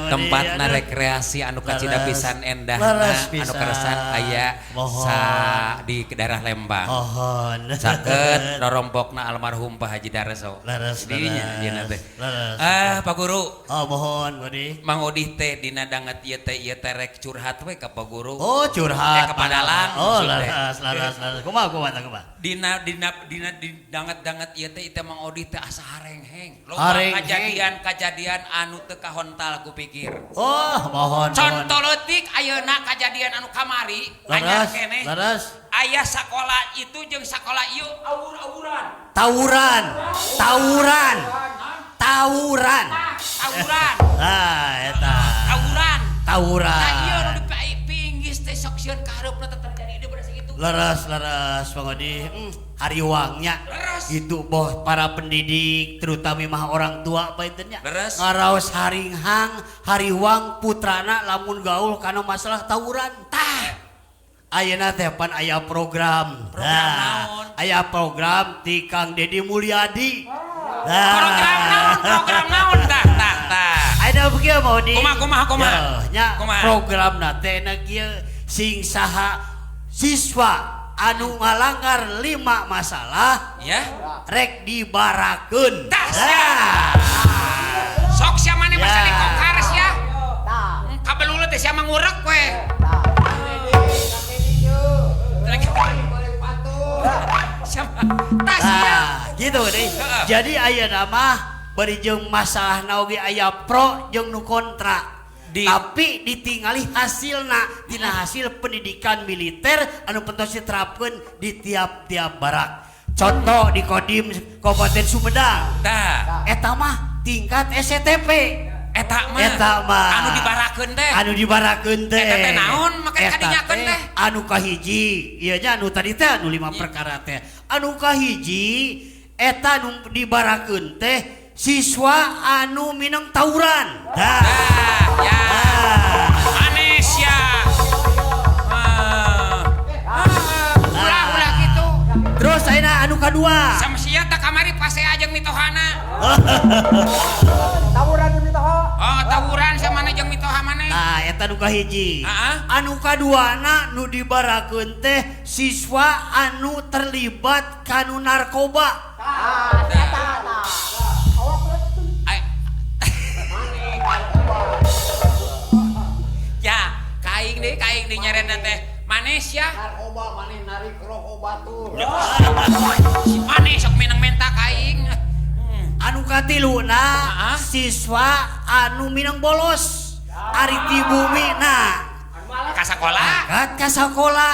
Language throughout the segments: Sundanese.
Tempatna rekreasi anu kacida pisan endahna, Leres anu pisan. keresan aya Mohon. Sa di daerah Lembang. Mohon. Caket rorompokna almarhum Pak Haji Darso. Leres, Dinya leres. dieuna teh. Leres. Ah, Pak Guru. Oh, mohon, Budi. Mang Odih teh dina danget ieu teh rek curhat we ka Pak Guru. Oh, curhat. Eh, ka Padalang Oh, maksud teh. leres, leres, leres. Kumaha, kumaha, kumaha? Dina dina dina di danget-danget ieu teh ieu Mang Odih teh asa harengheng. Loba Harengheng. Kajadian-kajadian anu teu kahontal ku pikir. Oh, mohon, mohon. Contoh leutik ayeuna kajadian anu kamari anyar Leres, keneh. leres. Aya sakola itu jeung sakola ieu awur-awuran. Tawuran, tawuran, tawuran. Tah, tawuran. Ah, eta. Tawuran. Tawuran. Nah, ieu nu dipinggis teh sok sieun ka hareupna teh terjadi ieu beres itu. Leres, leres, Bang Odi. Hariwangnya. Leres. Gitu boh para pendidik, terutama mah orang tua apa nya. Leres. Ngaraos haringhang, hariwang putrana lamun gaul karena masalah tawuran. Tah, Ayeuna teh pan aya program. Program Nah, naon? aya program ti Kang Deddy Mulyadi. Nah. Program naon? Program naon? Tah, tah, tah. Ayeuna kieu mau di. Kumaha, kumaha, kumaha? Ya, nya Kumaha? Program na teh na kieu sing saha siswa anu ngalanggar 5 masalah Ya. rek dibarakeun. Tah, sia. Sok sia maneh masa Ya. dikokar sia. Kabelulu teh sia mah ngurek we. Siapa? Tah sia. Nah, gitu deh. Heeh. Jadi ayeuna mah bari jeung masalahna oge aya pro jeung nu kontra. Tapi ditingali hasilna tina hasil pendidikan militer anu pentos diterapkeun di tiap-tiap barak. Contoh di Kodim Kabupaten Sumedang. Tah. Eta mah tingkat SCTP. Eta mah. Eta mah. Anu dibarakeun teh. Anu dibarakeun teh. Eta teh naon make Eta kadinyakeun teh? Anu kahiji, ieu nya anu tadi teh anu 5 perkara teh. Anu kahiji eta nu dibarakeun teh siswa anu mineng tawuran. Tah. Tah, ya. Tah. Manis ya. Ah. Ulah ulah kitu. Terus ayeuna anu kadua. Sama sia teh kamari pasea jeung mitohana. Tawuran jeung mitoha. Oh, tawuran sama mana jeung mitoha maneh. Nah, eta nu kahiji. Heeh. Anu kaduana nu dibarakeun teh siswa anu terlibat kanu narkoba. Tah, eta tah. Ay. Ya, kaing deui nyarena teh. Manis ya. Narkoba maneh narik rokok batur. Si manis sok minang menta kaing. Anu katiluna Heeh. siswa anu minang bolos. Ari ti bumi na. Ka sakola. Angkat ka sakola.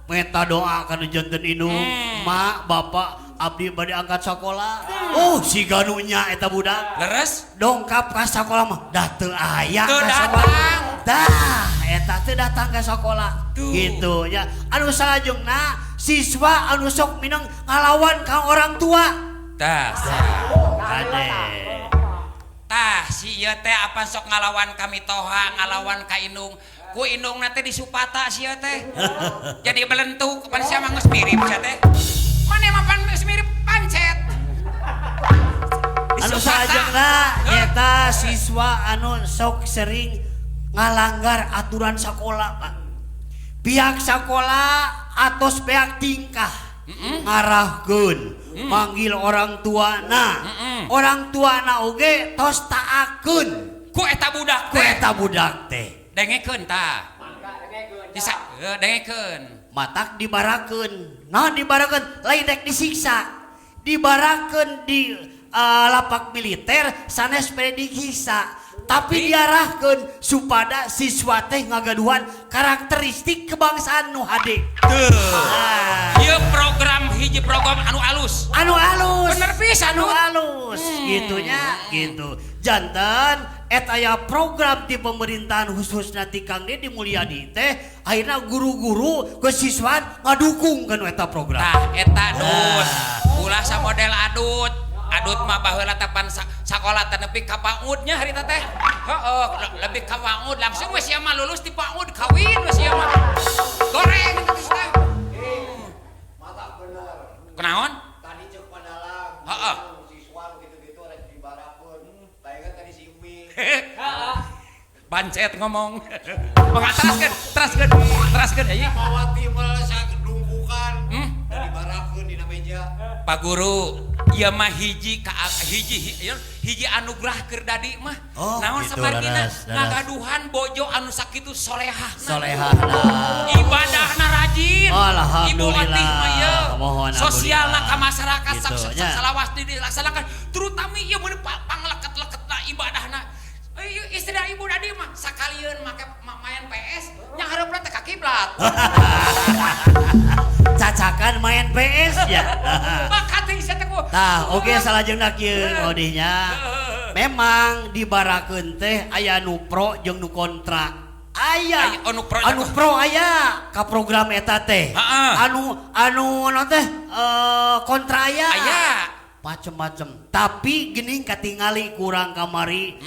Meta doa kanu janten indung, mak, bapak abdi bade angkat sakola. Oh, siga nu nya eta budak. Leres? Dongkap ka sakola mah dah teu aya Teu ka sakola. datang. Tah, eta teu datang ka sakola. Tuh. Gitu ya. Anu salajengna siswa anu sok minang ngalawan ka orang tua. Tah. Kade. Tah, si ieu teh apa sok ngalawan ka mitoha, ngalawan ka indung. Ku indungna teh disupata si ieu teh. Jadi belentuk pan sia mah geus mirip sia teh. Mane mah pan geus mirip pancet. Anu Disupata. salajengna Heuh. eta siswa anu sok sering ngalanggar aturan sekolah, Pak. Pihak sekolah atos pihak tingkah ngarahkeun manggil orang tuana. Orang tuana oge tos taakeun Ku eta budak ku teh. eta budak teh. Dengekeun tah. Bisa, dengekeun. Matak dibarakeun. Naon dibarakeun? Lain rek disiksa. Dibarakeun di lapak militer sanes bade disiksa. Tapi diarahkeun supada siswa teh ngagaduhan karakteristik kebangsaan nu hade. Tuh. Nah, Ieu program hiji program anu alus. Anu alus. Bener pisan, anu Nut. alus gitunya gitu. Janten eta aya program di pemerintahan khususna ti Kang Deddy Mulyadi teh akhirna guru-guru kesiswaan ngadukung kan eta program. Tah eta Dut. Nah. Ulah samodel adut. Adut mah baheula teh pan sakola teh nepi ka PAUD nya harita teh. Heeh, lebih ka PAUD langsung we sia mah lulus di PAUD kawin we sia mah. Goreng eta teh sia. Mata bener. Kunaon? Tadi cek padalang. Heeh. Siswa nu gitu-gitu rek dibarakeun. Bae tadi si Umi. Bancet ngomong. Mangga teraskeun, teraskeun, teraskeun ieu. Mawa timbel sadungkukan. Dari barakeun dina meja. Pak Guru, ieu mah hiji ka hiji hiji anugerah keur Dadi mah. Oh, naon gitu, samargina leres. Ngagaduhan bojo anu sakitu solehahna. Solehahna. Ibadahna rajin. Alhamdulillah. Ibu Otih mah ieu. Mohon sosialna ka alhamdulillah. masyarakat Gitu, nya. salawas dilaksanakan. Terutama ieu mun pangleket-leketna ibadahna. Istri ibu Dadi mah sakalieun make main PS nya hareupna teh ka kiblat. Cacakan main PS ya. Maka teh sia teh ku. Tah, oke salajengna kieu odihnya. Memang dibarakeun teh aya nu pro jeung nu kontra. Aya. Aya, anu pro Anu pro aya ka program eta teh. Heeh. Anu anu naon teh kontra aya. Aya. Macem-macem. Tapi geuning katingali kurang kamari.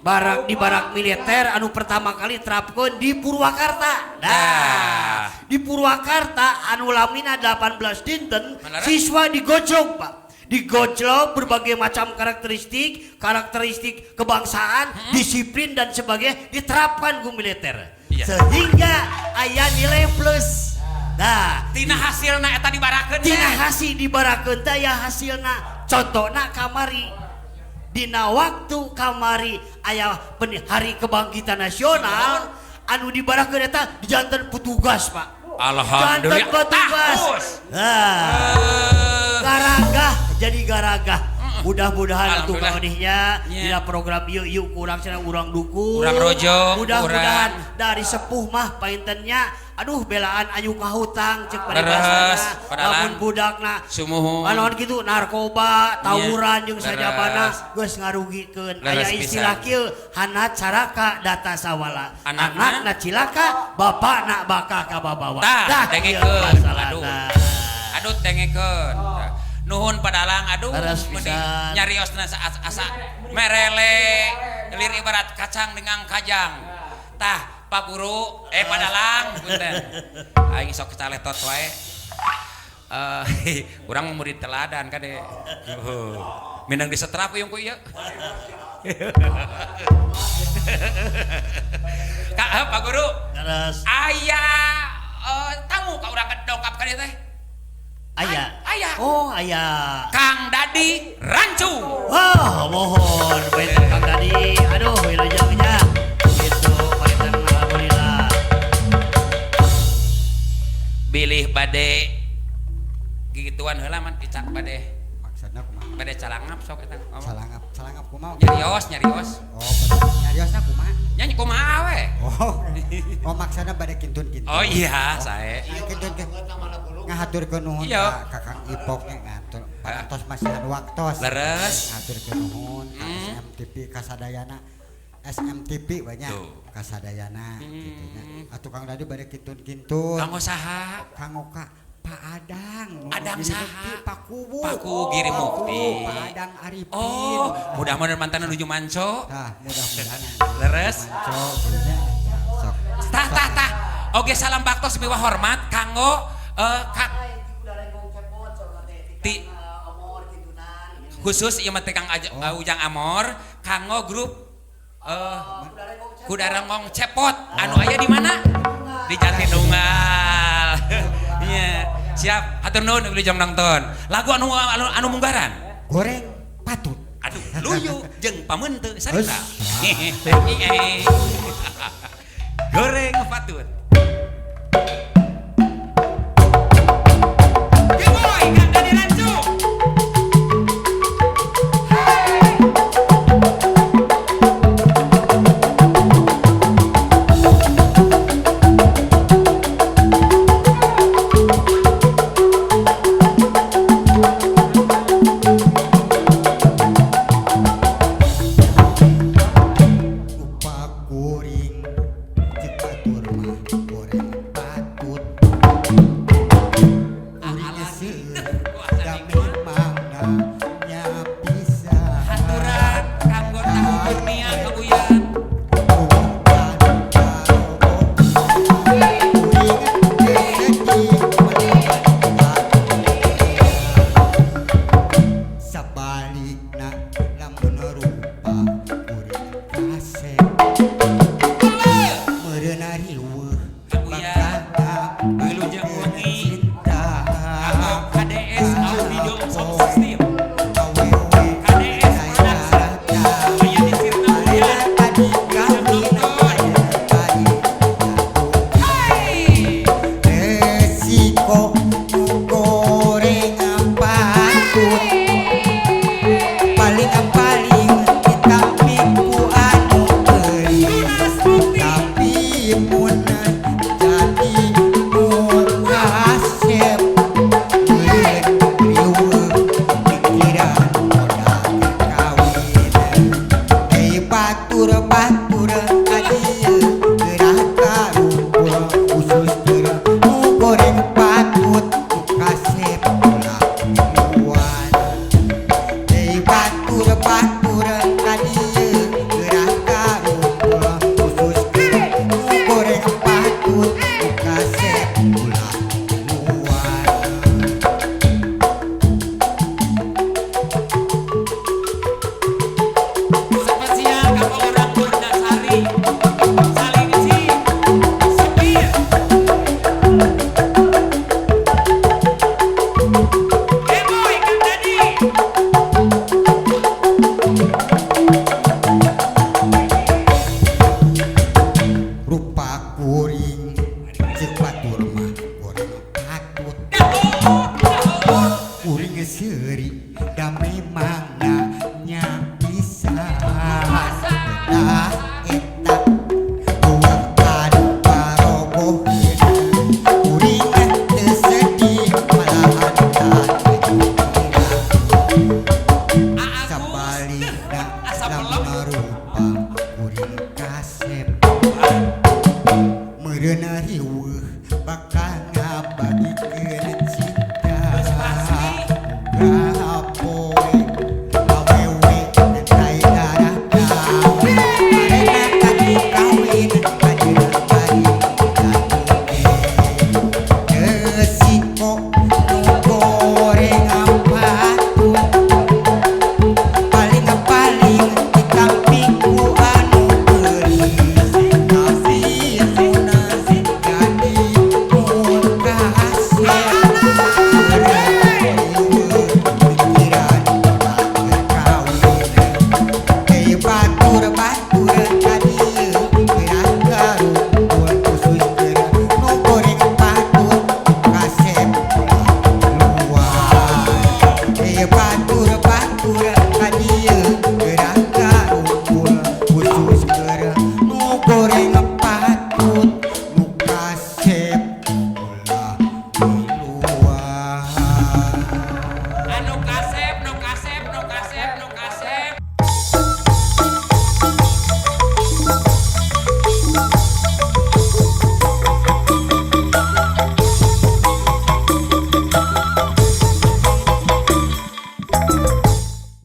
Barak di barak militer anu pertama kali terapkeun di Purwakarta. Nah, Nah. di Purwakarta anu lamina 18 dinten Bener. siswa digojlok, Pak. Digojlok berbagai macam karakteristik, karakteristik kebangsaan, disiplin dan sebagainya diterapkan ku militer. Iya. Sehingga aya nilai plus. Nah, Tina hasilna eta dibarakeun tina teh. hasil dibarakeun teh aya hasilna. Contohna kamari dina waktu kamari aya hari kebangkitan nasional anu dibarakeun eta dijanten petugas, Pak. Alhamdulillah. Janten petugas. Tahus. Nah, garagah jadi garagah. Mudah-mudahan atuh Alhamdulillah. kawanihnya Nya. dina program ieu ieu kurang cenah urang dukung. Urang rojong, Mudah-mudahan urang. dari sepuh mah paintennya aduh belaan ayu kahutang cek Leres, paribasana. padalang. Lamun budakna Sumuhun. Anu kitu narkoba, tawuran jeung Leres. sajabana geus ngarugikeun. Leres Aya istilah pisan. kieu hanat caraka data sawala. Anakna? Anakna cilaka, bapakna bakal kababawa. Tah, ieu dengekeun. masalahna. Aduh. Aduh dengekeun. Tah. Nuhun padalang aduh Leres meni pisan. nyariosna asa merele lir ibarat kacang dengan kajang. Tah Pak Guru, padalang punten. Aing sok caletot wae. Urang murid teladan kade. Minang disetrap ieu ku ieu. Kak, Pak Guru, Leres. aya tamu ka urang dongkap ka dieu teh. Aya. Aya. Oh, aya. Kang Dadi Rancu. Wah, mohon baik Kang Dadi. Aduh, wilujengnya. Gitu, painten alhamdulillah. Bilih bade gigituan heula man dicak bade. Maksudna kumaha? Bade calangap sok eta. Calangap, calangap kumaha? Nyarios, nyarios. Oh, bade nyariosna kumaha? Nyanyi kumaha we? Oh. Oh, maksudna bade kintun-kintun. Oh iya, sae. Nah, kintun-kintun. Ngahaturkeun nuhun Iya. ka Kakang Ipok nya ngatur parantos masihan waktos. Leres. Ngahaturkeun nuhun ka SMTV kasadayana. SMTV banyak Tuh. kasadayana gitu nya. Atuh Kang Dadi bade kintun-kintun. Kanggo saha? Kanggo ka Pak Adang. Adang Giri saha? Mukti, Pak Kuwu. Pak Kuwu Giri Mukti. Pak Adang Arifin. Oh, mudah-mudahan mantan nuju manco. Tah, mudah-mudahan. Leres. Manco gitu nya. Sok. Tah tah tah. Oge salam baktos miwah hormat kanggo kak ti khusus ieu mah teh Kang Ujang Amor kanggo grup Kuda Renggong Cepot anu aya di mana? Di Jatinunggal. Iya. Siap, hatur nuhun wilujeng nonton. Lagu anu anu, anu munggaran. Goreng patut. Aduh, luyu jeung pameunteut sarita. Goreng patut. Gemoy Kang Dadi Rancu. Rupa kuring cek batur mah goreng patut. Kuring seueur da memangna nya bisa. Haturan kanggo tahu kurnia kabuyan. Sabalikna lamun rupa kuring kasep. Batur ka dieu geura karumpul khusus keur nu goreng patut nu kasep ulah tiluan. Hei batur batur ka dieu geura karumpul khusus keur nu goreng patut nu kasep ulah tiluan. Spesial ka orang Murdasari. Salingsi. Sepir. Heboh ikan tadi. Rupa kuring ceuk batur mah goreng patut kuring seuri da memang nya bisa dah eta buat anu paroboheun kuring teu sedih malahan teu Aagus. sabalikna Asa lamun belum. rupa kuring kasep meureun riweuh.